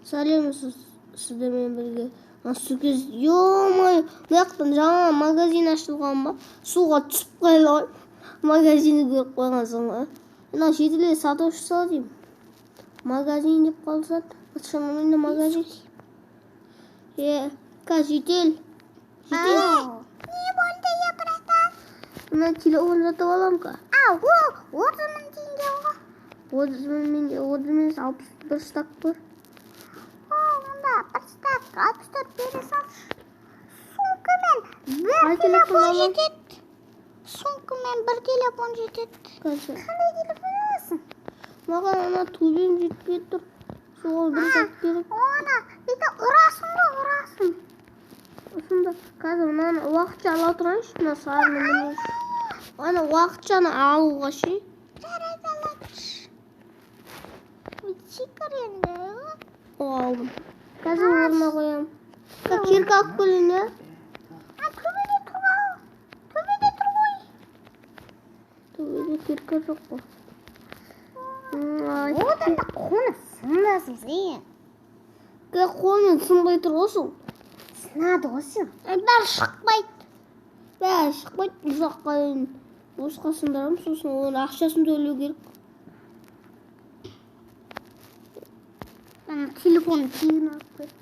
Сәлем сіздермен бірге. Сүкез, ё-моё, мына жақтан жаңа магазин ашылған ба? Суға түсіп қалды ғой. Магазинді көріп қойған соң ғой. Мына жетіле сатушысы деймін. Магазин деп қалса, шынымен де магазин. Қазір жедел. Жедел. Не болды, я, братан? Мына телефон сатып аламын ка. А, ол 30 мың теңге ғой. 30 мың менде, 30 емес, 61 штак бар. О, онда бір стак 64 бере салшы. Сумкамен бір Қай телефон телефон аламын? жетеді. Сумкамен бір телефон жетеді. Қазір. Қандай телефон аласың? Маған ана төбем жетпей тұр. Соған бір зат керек. Оны бүйтіп ұрасың ғой, ұрасың. Сонда қазір мынаны уақытша ала тұрайыншы, мына сарыны міне. Ана уақытшаны алуға ше. Жарайды, ала тұршы. Секір енді. О, алдым. Қазір орнына қоямын. Кирка алып келейін, иә? А, төбеде тұр ғой. Төбеде тұр ғой. Төбеде кирка жоқ қой. Одан да қолы сынасың сен. Қолмен сынбай тұр ғой сол. Сынады ғой сен. Бәрі шықпайды. Бәрі шықпайды, ұзаққа дейін босқа сындырамын, сосын оның ақшасын төлеу керек. Ана телефонын тегін алып кетті.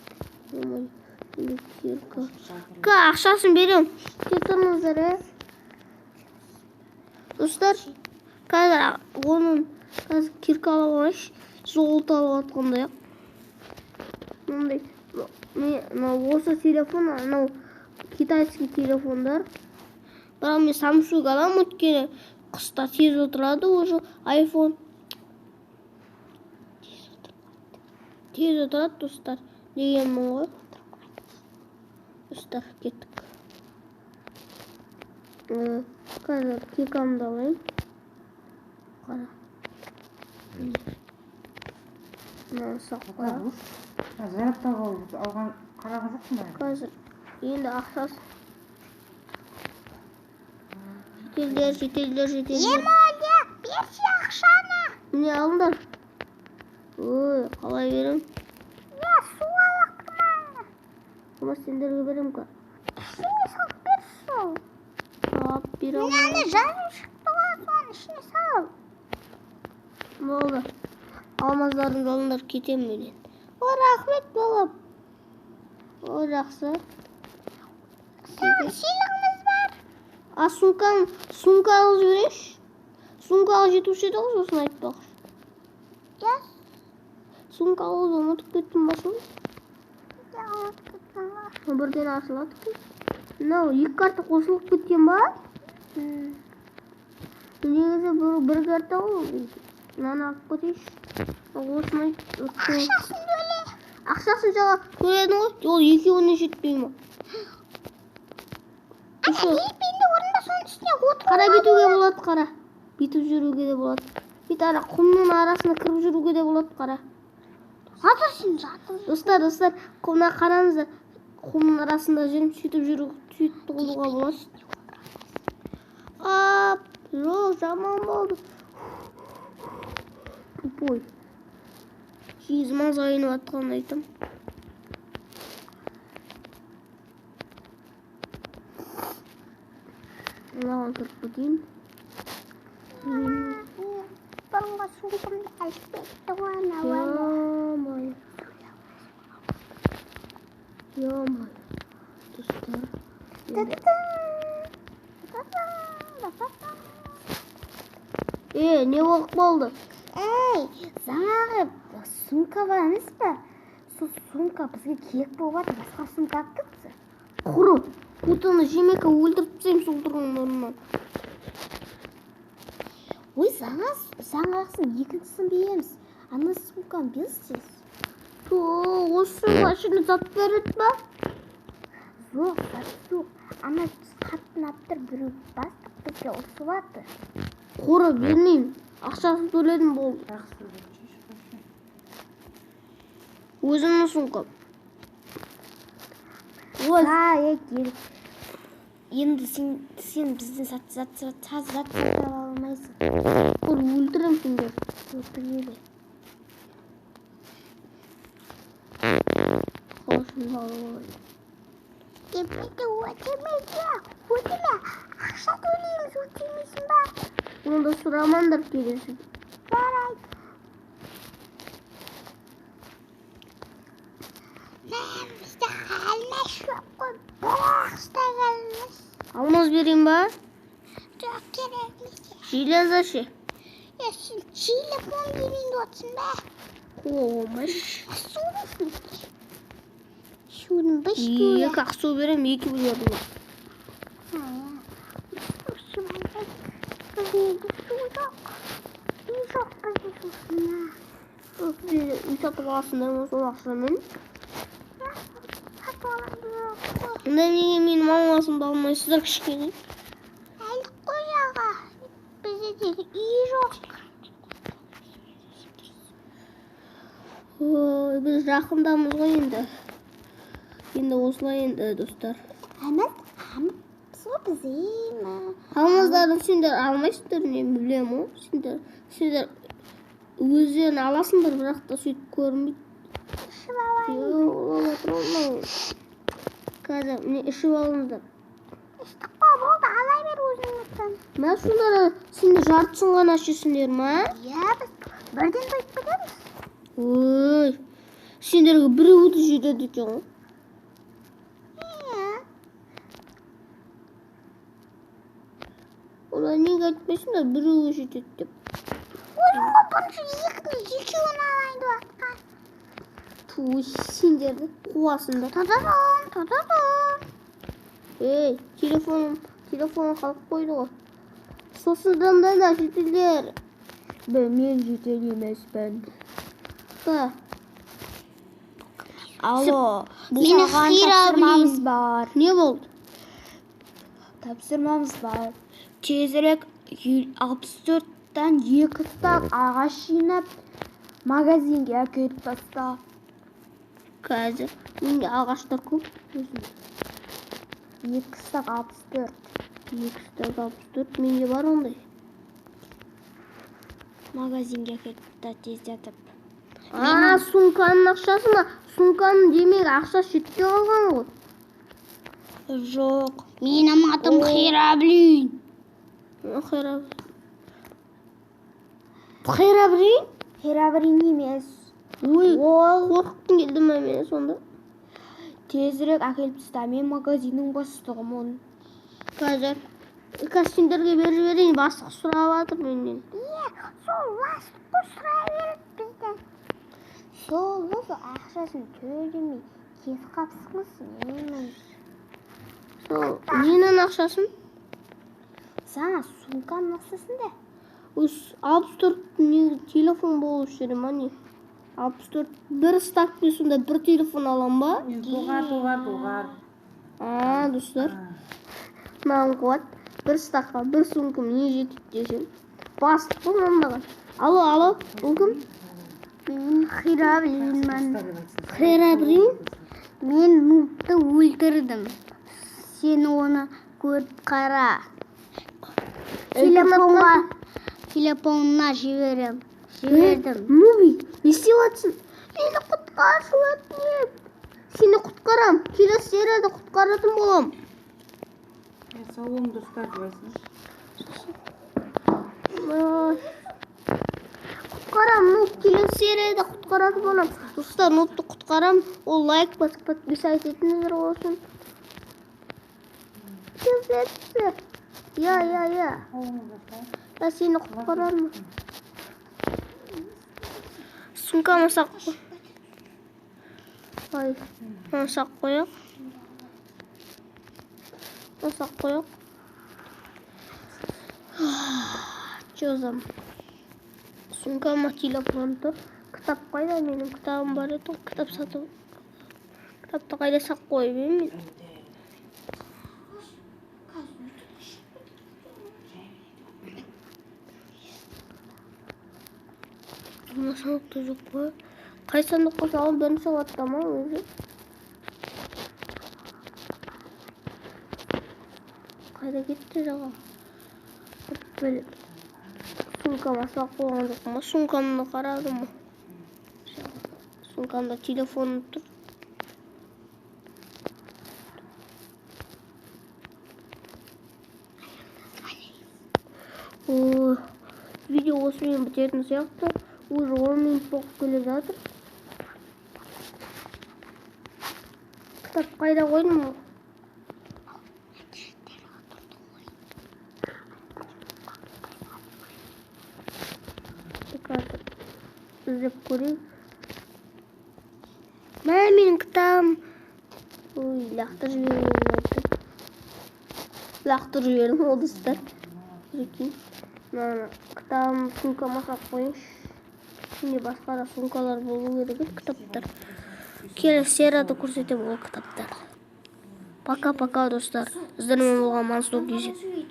Ой, кирка. Ка, ақшасын беремін. Кете тұрыңыздар, ә? Достар, қазір оның қазір кирка алып алайыншы. Золото алып жатқандай ақ. Мындай, мынау осы телефон, анау китайский телефондар. Бірақ мен Samsung аламын, өйткені қыста тез отырады уже iPhone. Тез отырады, достар. Дегенмін ғой. Достар, кеттік. Қазір киркамды алайын. Қара. Мынаны салып қоямын. Зарядтағы алған қараған жоқсың ба? Қазір енді ақшасы. Жетелдер, жетелдер, жетелдер. Емалия, берші ақшаны. Міне алыңдар. Ой, қалай берем? Я, су алақтырма. Болмаса сендерге берем ка. Ішіне салып берші сол. Алып бере Міне алмаймын. ана жазу шықты ғой, соның ішіне сал. Болды. Алмаздардың жолындар кетемін мен енді. О, рахмет, балам. О, жақсы. Саған сыйлығымыз бар. А, сумка алып жіберейінші. Сумка алып жетуші еді ғой, сосын айтпақшы. Я, Сумка алуды ұмытып кеттім ба сол? я ұмытып кеттім ғой. Бірден ашылады екен. Мынау екі карта қосылып кеткен ба? Негізі бір карта ғой. Мынаны алып кетейінші. Осыны Ақшасын төле. Ақшасын жаңа төледің ғой, ол екеуіне жетпей ма? Ана велосипедті орында соның үстіне отыруға Қара бүйтуге болады, қара. Бүйтіп жүруге де болады. Бүйтіп ара құмның арасына кіріп жүруге де болады, қара. Жатыр сен, жатыр. Достар, достар, құмына қараңыздар. Құмның арасында жүріп, сөйтіп жүру, сөйтіп қылуға болады. Ап, жоқ, жаман болды. Тупой. 100 мың сайынып атқанын айтам. Мынаған кіріп кетейін. Бұрынғы сумкамды алып кетті ғой анау. Ё-моё. Ё-моё. Достар. Не болып қалды? Ей, жаңағы сумка бар емес пе? Сол сумка бізге керек болып жатыр, басқа сумка алып кетті. Құры, путаны жемеке өлтіріп тастаймын сол тұрған орнынан. Ой, жаңағысын екіншісін береміз. Ана сумканы берші. Ту, осы сумка ішінде зат береді ба? Жоқ, зат жоқ. Ана қатын алып тұр, біреу бастық бізге ұрысып жатыр. Құры, бермеймін. Ақшасын төледім, болды. Өзімнің сумкам. Ой. Ай, кел. Енді сен бізден зат сатып ала алмайсың. Құр, өлтірем сендерді. Өлтіреді. Алып алайын. Депті өтемейді. Өтеме. Ақша төлейміз, өтемейсің ба? Онда сұрамаңдар келесі. Жарайды. Бізде алмас жоқ қой. Бір ақша алмас. Алмаз берейін ба? Жоқ, керек емес. Железо ше? Я сен телефон берейін деп отырсың ба? Қомаш. Су берсін. Судың бір ішті. Екі ақ су беремін, екі беремін. Бізде су жоқ. Үй жоқ бізде сусын. Үй сатып аласыңдар ма сол ақшамен? Сатып аламыз қой. Онда неге менің алмазымды алмайсыздар кішкене? Әлі қой аға. Бізде тек үй жоқ. Ой, біз жақындамыз ғой енді. Енді осылай енді, достар. Алмаз, сол бізде ме? Алмаздарын сендер алмайсыңдар, мен білемін ғой. Сендер өздерің аласыңдар, бірақ та сөйтіп көрінбейді. Ішіп алайын. Жоқ, қазір міне ішіп алыңыздар. Іштік қой, болды, ала бер өзің. Мә, сонда сендер жартысын ғана ішесіңдер ма? Иә, біз бірден тойып кетеміз. Ой, сендерге біреуі де жетеді екен ғой. Иә. Олар неге айтпайсыңдар біреуі жетеді деп? Өзің ғой бірінші екеуін алайын деп жатқан. Ту, сендерді қуасыңдар. Та-да-дам, та-да-дам. Ей, телефоным қалып қойды ғой. Сосын да жетелер. Мен жетел емеспін. Та. Алло, Мені саған Хира тапсырмамыз бар. Не болды? Тапсырмамыз бар. Тезірек 64-тан 2 стак ағаш жинап магазинге әкеліп таста. Қазір менде ағаштар көп өзімде. 2 стак 64. 2 стак 64 менде бар ондай. Магазинге әкеліп таста тездетіп. А, сумканың ақшасы ма? Сумканың демек ақша жетпей қалған ғой. Жоқ. Менің атым Херобрин. Херобрин? Херобрин емес. Ой, Ол қорқытқың келді ме мені сонда? тезірек әкеліп таста. Мен магазиннің бастығымын. Қазір. Қазір сендерге беріп жіберейін, бастық сұрап жатыр менен. Иә, сол бастық қой сұрай береді бізден. Сол осы ақшасын төлемей кетіп қалыпсың сен. Сол ненің ақшасын? Саған сумканың ақшасын да. Өз 64 не телефон болып жүре ма не? 64 бір стакпен сонда бір телефон алам ба? Доғар. А, достар. Маған қуат. Бір стакқа бір сумкам не жетеді десем. Бастық қой мынаған. Алло, алло, бұл кім? Мен Херобринмін. Херобрин? Мен нубты өлтірдім. Сен оны көріп қара. Телефонына жіберем. Жібердім. Нуби, не істеп жатсың? Мені құтқаршы өтінем. Сені құтқарам. Келесі серияда құтқаратын болам. Сау болың достар деп айтсыншы. Құтқарам, нуб келесі серияда құтқаратын болам. Достар, нубты құтқарам. Ол лайк басып подписать етіңіздер болсын. Я. Сау болыңыз достар. Я сені құтқарармын. Сумкамы сақ қой. Ай, мына сақ қояйық. Мына сақ қояйық. Чё за? Сумкама телефон тұр. Кітап қайда? Менің кітабым бар еді. Кітап сатып. Кітапты қайда сақ қойып едім мен? Мына сандықта жоқ па? Қай сандыққа салып бірінші қабатта ма өзі? Қайда кетті жаңа? Біліп. Сумкама салып қойған жоқпын ба? Сумкамды қарадым ба? Сумкамда телефоным тұр. Осымен бітетін сияқты. Уже 10 минут болып келе жатыр. Кітап қайда қойдым? Қазір іздеп көрейік. Мә, менің кітабым. Ой, лақтырып жібердім. Лақтырып жібердім ол, достар. Прикинь. Мынаны кітабым сумкама салып қояйыншы. Ішінде басқа да сумкалар болу керек еді, кітаптар. Келесі серияда көрсетемін ол кітаптарды. Пока-пока, достар. Сіздермен болған Мансур Кизет.